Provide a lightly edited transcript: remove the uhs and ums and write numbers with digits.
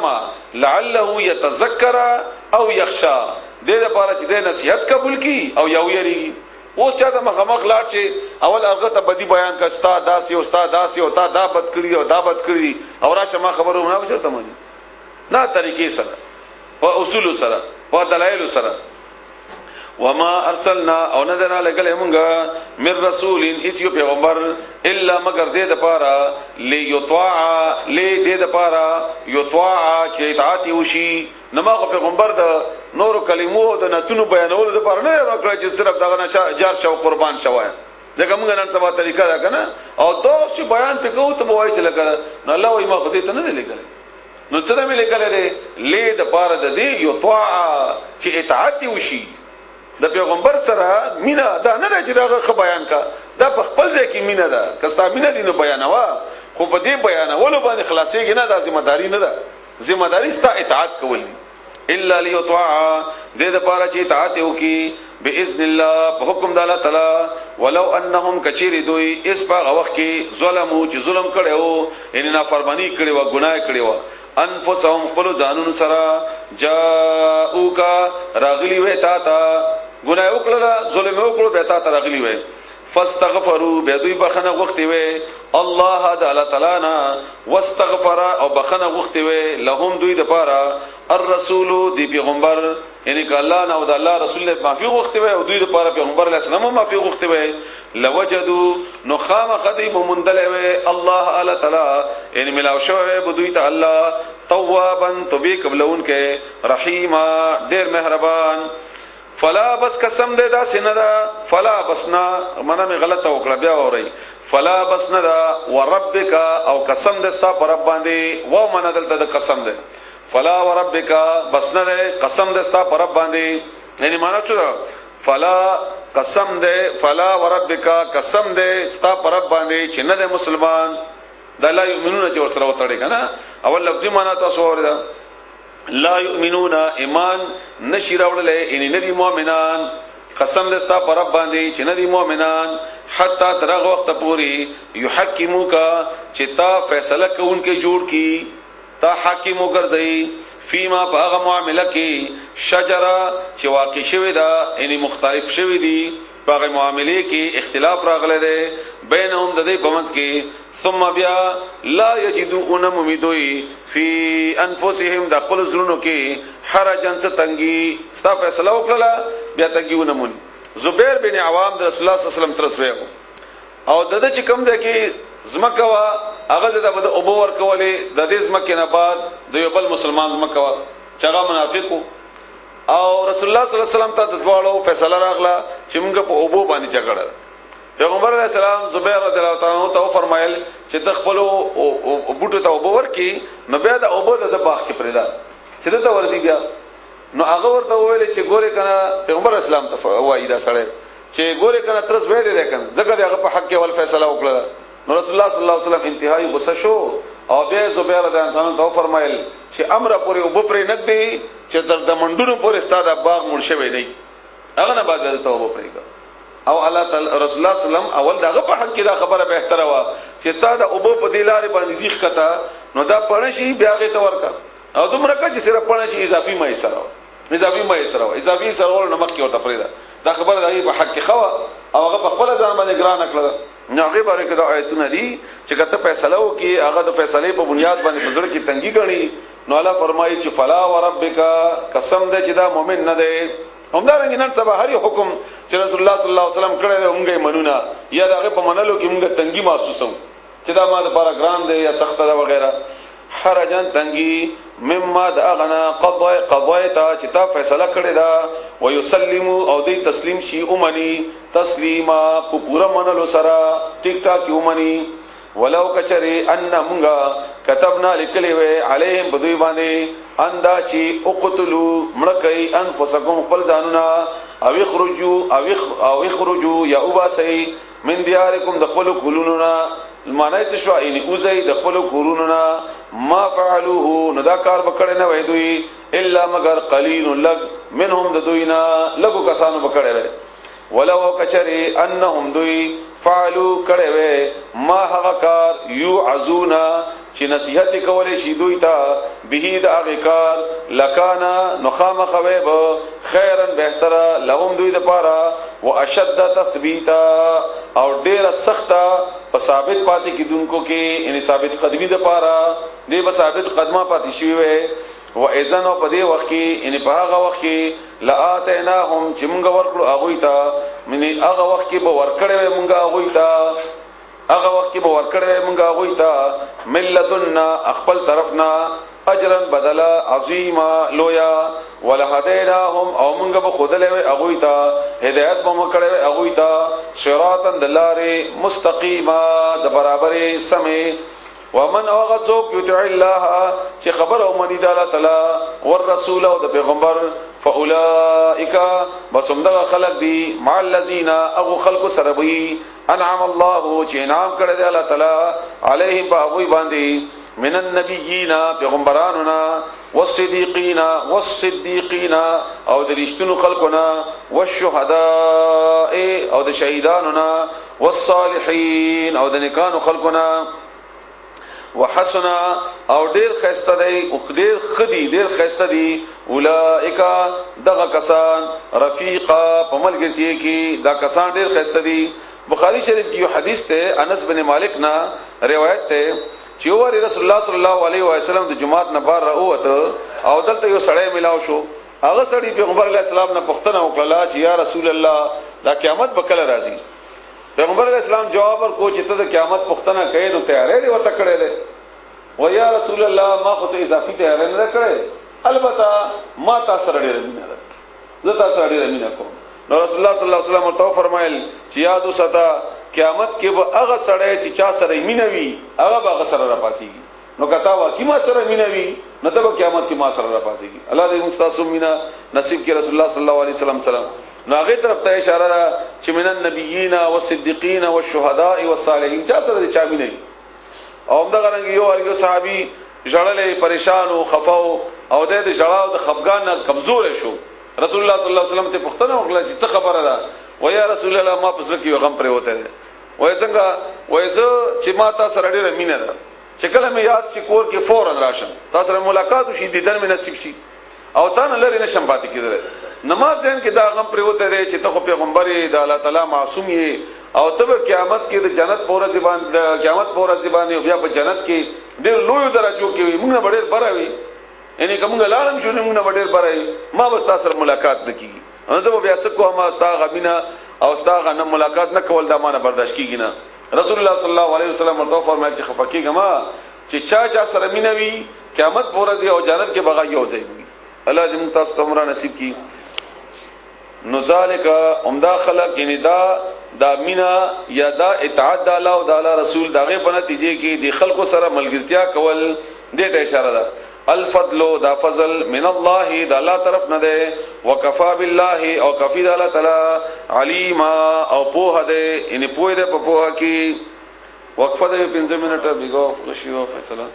ما لعله يتذكر او يخشى، دې لپاره چې د نصيحت قبول کی او یو یریږي. اوس چا د مخامخ لاړ شي، اول هغه ته بدی بیان کا، ستا داسې او ستا داسې او تا دا بد کړی او دا بد کړی، او راشه ما خبرو نه وشرته مانی نه طریقې سره، په اصول سره، په دلایل سره. وما ارسلنا او نه درا لګلې مونږه من رسول اس یو پیغمبر الا مگر دې د پاره ليطاع، ل دې د پاره یطاع چې اطاعت وشي. نو ما خو پیغمبر د نورو کلمو او د نتونو بیانولو لپاره نه راکړ چې صرف دغه نه جار شو قربان شوای، ځکه موږ نن سبا طریقه ده کنه، او دا چې بیان په کوو ته وایي چې لکه نو الله وایي ما خو دې ته نه دی لیکلی، نو څه مې لیکلی دی؟ لې د پاره د دې یطاع چې اطاعت وشي. د پیغمبر سره مینا دا نه ده چې دا خ بیان کا، دا په خپل ځای کې مینا ده، کستا مینا دي نو بیانوا، خو په دې بیانولو باندې خلاصېږي نه، دا ذمہ داری نه ده، ذمہ داری ستا اطاعت کول دي. الا ليطاع دې د پاره چې اطاعت وکي باذن الله په حکم د الله تعالی. ولو انهم کچری دوی اس په وخت کې ظلمو چې ظلم کړو، ان نافرمانی کړي و، ګناه کړي و، انفسهم خپل ځانونو سره، جاءوک راغلی وې تا تا، ګناه وکړه، ظلم وکړو، به تا ته راغلی وې، فاستغفروا به دوی بخنه غوښتي وي الله د الله تعالی نه، واستغفر او بخنه غوښتي وي لهم دوی د پاره الرسول دی پیغمبر، یعنی ک الله نه او د الله رسول له معافي غوښتي وي او دوی د پاره پیغمبر علیه السلام معافي غوښتي وي، لوجدو نو خامخ دی بمندلې وي الله الله تعالی، یعنی ملاو شوی به دوی ته الله توابا توبې قبلون کې، رحیما ډیر مهربان. فلا بس قسم دې دا سینه دا، فلا بس نه معنا می غلطه وکړه، بیا اوري، فلا بس نه دا وربک او قسم دې ستا پر رب باندې، و معنا دلته د قسم دې، فلا وربک بس نه ده قسم دې ستا پر رب باندې، یعنی معنا څه ده؟ فلا قسم دې، فلا وربک قسم دې ستا پر رب باندې چې نه ده مسلمان، دا لا یؤمنون چې ورسره وتړي کنه، اول لفظي معنا تاسو اورید، لا یؤمنون ایمان نشی راوړلې، ان ندی مؤمنان، قسم دې ستا پر رب باندې چې ندی مؤمنان حتا تر هغه وخت پوري یحکموک چې تا فیصله کوونکې جوړ کی، تا حاکم وګرځي فيما په هغه معاملې کې شجره چې واقع شوی دا، یعنی مختلف شوی دي، په هغه معاملې کې اختلاف راغلی دی بینهم د دې په منځ کې، ثم بیا لا یجدون ممیدوی فی انفسهم د خپل زړونو کې حرجن څه تنګي، ستا فیصله وکړه بیا تنګي ونمون. زبیر بن عوام د رسول الله صلی الله علیه وسلم تر سوی او د دې چې کوم ځای کې زمکه وا، هغه د بده اوبو ورکولې، د دې زمکه نه بعد د یو بل مسلمان زمکه وا چې هغه منافق، او رسول الله صلی الله علیه وسلم ته د دواړو فیصله راغله چې موږ په اوبو باندې جګړه. پیغمبر علیه السلام زبیر رضی الله تعالی عنہ ته فرمایل چې د خپل بوټو ته اوبو ورکی، نو بیا د اوبو د باغ کې پرېدا چې د ته ورځي بیا، نو هغه ورته وویل چې ګوره کنه، پیغمبر اسلام ته وایي دا سړی چې ګوره کنه ترس وې دی کنه، ځکه دغه په حق کې ول فیصله وکړه. نو رسول الله صلی الله علیه وسلم انتهایی غصه شو او بیا زبیر رضی الله عنه ته فرمایل چې امر پورې وب پرې نګدي چې تر د منډونو پورې ستاد باغ مړ شوی نه، هغه نه بعد ته وب پرې. او الله تعالی رسول الله صلی الله علیه وسلم اول دغه په حق کې دا خبره بهتره وا چې تا د اوبو په دی لارې باندې زیخ کته، نو دا پړ شي بیا غي ته ورکا، او دومره کا چې صرف پړ شي اضافي ما یې سره، اضافي ما یې سره، اضافي سره ور نمک کې ورته پرې دا خبره دغه په حق کې خوا او هغه په خپل ځان باندې ګران کړل. نو هغه باره کې دا آیتونه دي چې کته فیصله وکي هغه د فیصلې په بنیاد باندې په زړه کې تنګي غني، نو الله فرمایي چې فلا وربک قسم دې چې دا مؤمن نه دی. همدارنګه نن سبا هر حکم چې رسول الله صلی الله علیه وسلم کړی دی موږ یې منونه، یا دغه په منلو کې موږ تنګي محسوسو چې دا ما د پاره ګران دی یا سخت ده وغیرہ. حرجن تنګي مما د اغنا قضا قضایتا چې تا فیصله کړی دا، ويسلمو او دی تسلیم شي اومني تسلیما په پوره منلو سره ټیک ټاک اومني. ولو کچری ان مونږه كتبنا لکلی وی علیهم بدوی باندې اندا چې اقتلوا مړکې انفسکم خپل ځانونه، او اخرجوا او اخرجوا یا وباسي من دیارکم د خپل کولونو نه، معنی څه شو؟ یعنی اوزی د خپل کورونو نه، ما فعلوه نو دا کار وکړ نه وای دوی الا مگر قلیل لګ منهم د دوی نه لګو کسانو وکړي وای. ولو کچری انهم دوی فعلوا کړي وای ما هغه کار یعزونا چې نصیحت کولای شي دوی ته به د هغه کار، لکانا نو خامخا وی به خیرا بهتره لهم دوی د پاره، واشد تثبیتا او ډیره سخته په ثابت پاتې کیدونکو کې، یعنی ثابت قدمی د پاره دی به ثابت قدمه پاتې شوی وي. و اذن او په دې وخت کې، یعنی په هغه وخت کې، لاتیناهم چې مونږ ورکړو هغه ته، یعنی هغه وخت کې به ورکړې وي مونږ هغه ته، هغه وخت کې به ورکړې وي مونږ هغه ته ملتنا خپل طرفنا اجرا بدلا عظیما لویا، ولهدیناهم او مونږ به خودلې وي هغه ته، هدایت به مونږ کړې وي هغه ته صراطا دلاره مستقیما د برابرې سمې. ومن هغه څوک یطع الله چې خبر او منی د الله تعالی والرسول او د پیغمبر، فاولائک بس همدغه خلق دي، مع الذین هغه خلق سره وي، انعم الله چې انعام کړی دی الله تعالی علیهم په هغوی باندې، من النبیین پیغمبرانو، والصدیقین والصدیقین او د رښتونو خلقنا، والشهداء او د شهیدانو، والصالحین او د نیکانو خلقنا. وحسنا او ډیر خسته دی او ډیر خدي ډیر خسته دی اولائک دغه کسان رفیقا په ملګرتیا کې دا کسان ډیر خسته دي. بخاری شریف کې یو حدیث ته انس بن مالک نه روایت ته چې ور رسول الله صلی الله علیه وسلم د جمعات نه بار راوته او دلته یو سړی ملاو شو. هغه سړی پیغمبر علیه السلام نه پوښتنه وکړه چې یا رسول الله دا قیامت به کله راځي؟ پیغمبر علیه السلام جواب ورکو چې ته د قیامت پوښتنه کوې نو تیارې دی ورته کړې ده. و یا رسول الله ما خو څه اضافي تیارې نه کړې، البته ما تا سره ډېره مینه ده، زه تا سره ډېره مینه کوم. نو رسول الله صلی الله علیه وسلم ورته فرمایل چې یاد وساته قیامت کې به هغه سړی چې چا سره مینه وي هغه به هغه سره راپاسېږي. نو که تا واقعي ما سره مینه وي نو ته به قیامت کې ما سره راپاسېږي. الله دې موږ تاسو مینه نصیب کړي رسول الله صلی الله علیه وسلم سره. نو هغه طرف ته اشاره ده چې من النبیین والصدیقین والشهداء والصالحین چا سره چا مینه وي. او همدغه رنګ یو یو صحابي ژړلې پریشان او خفاو او د ژړا او د خفګان نه کمزور شو. رسول الله صلی الله علیه وسلم ته پوښتنه وکړه چې څه خبره ده؟ و یا رسول الله ما په زړه کې یو غم پرې وته دی. وای څنګه؟ وای زه چې ما تا سره ډېره مینه ده چې کله مې یاد شي کور کې فورا راشم تا سره ملاقات وشي دیدن مې نصیب شي او تا نه لرې نشم پاتې کېدلی. نماز ذهن کې دا غم پرې وته دی چې ته خو پیغمبر یې، د الله تعالی معصوم یې او ته به قیامت کې د جنت په ورځ باندې، د قیامت په ورځ باندې بیا په جنت کې ډېر لویو درجو کې وي، موږ نه به ډېر بره وي، یعنی که موږ لاړم شو نو موږ نه به ډېر بره وي، ما به ستا سره ملاقات نه کېږي. نو زه به بیا څه کوم؟ ستا هغه مینه او ستا هغه نه ملاقات نه کول دا ما نه برداشت کېږي نه. رسول الله صلی الله علیه وسلم ورته وفرمایل چې خفه کېږه مه چې چا چا سره مینه وي قیامت په ورځ او جنت کې به هغه یو ځای وي. الله دې موږ تاسو ته هم را نصیب کړي. نو ذالک عمده خلق، یعنی دا دا مینا یا دا اطاعت د الله او د الله رسول دغه په نتیجه کې د خلکو سره ملګرتیا کول دې ته اشاره ده. الفضل دا فضل من الله د الله طرف نه ده، وکفا بالله او کفی د الله تعالی علیما او پوه ده، یعنی پوه ده په پوه کې. وقفه ده 5 منټه بیګو خوشی او فیصله.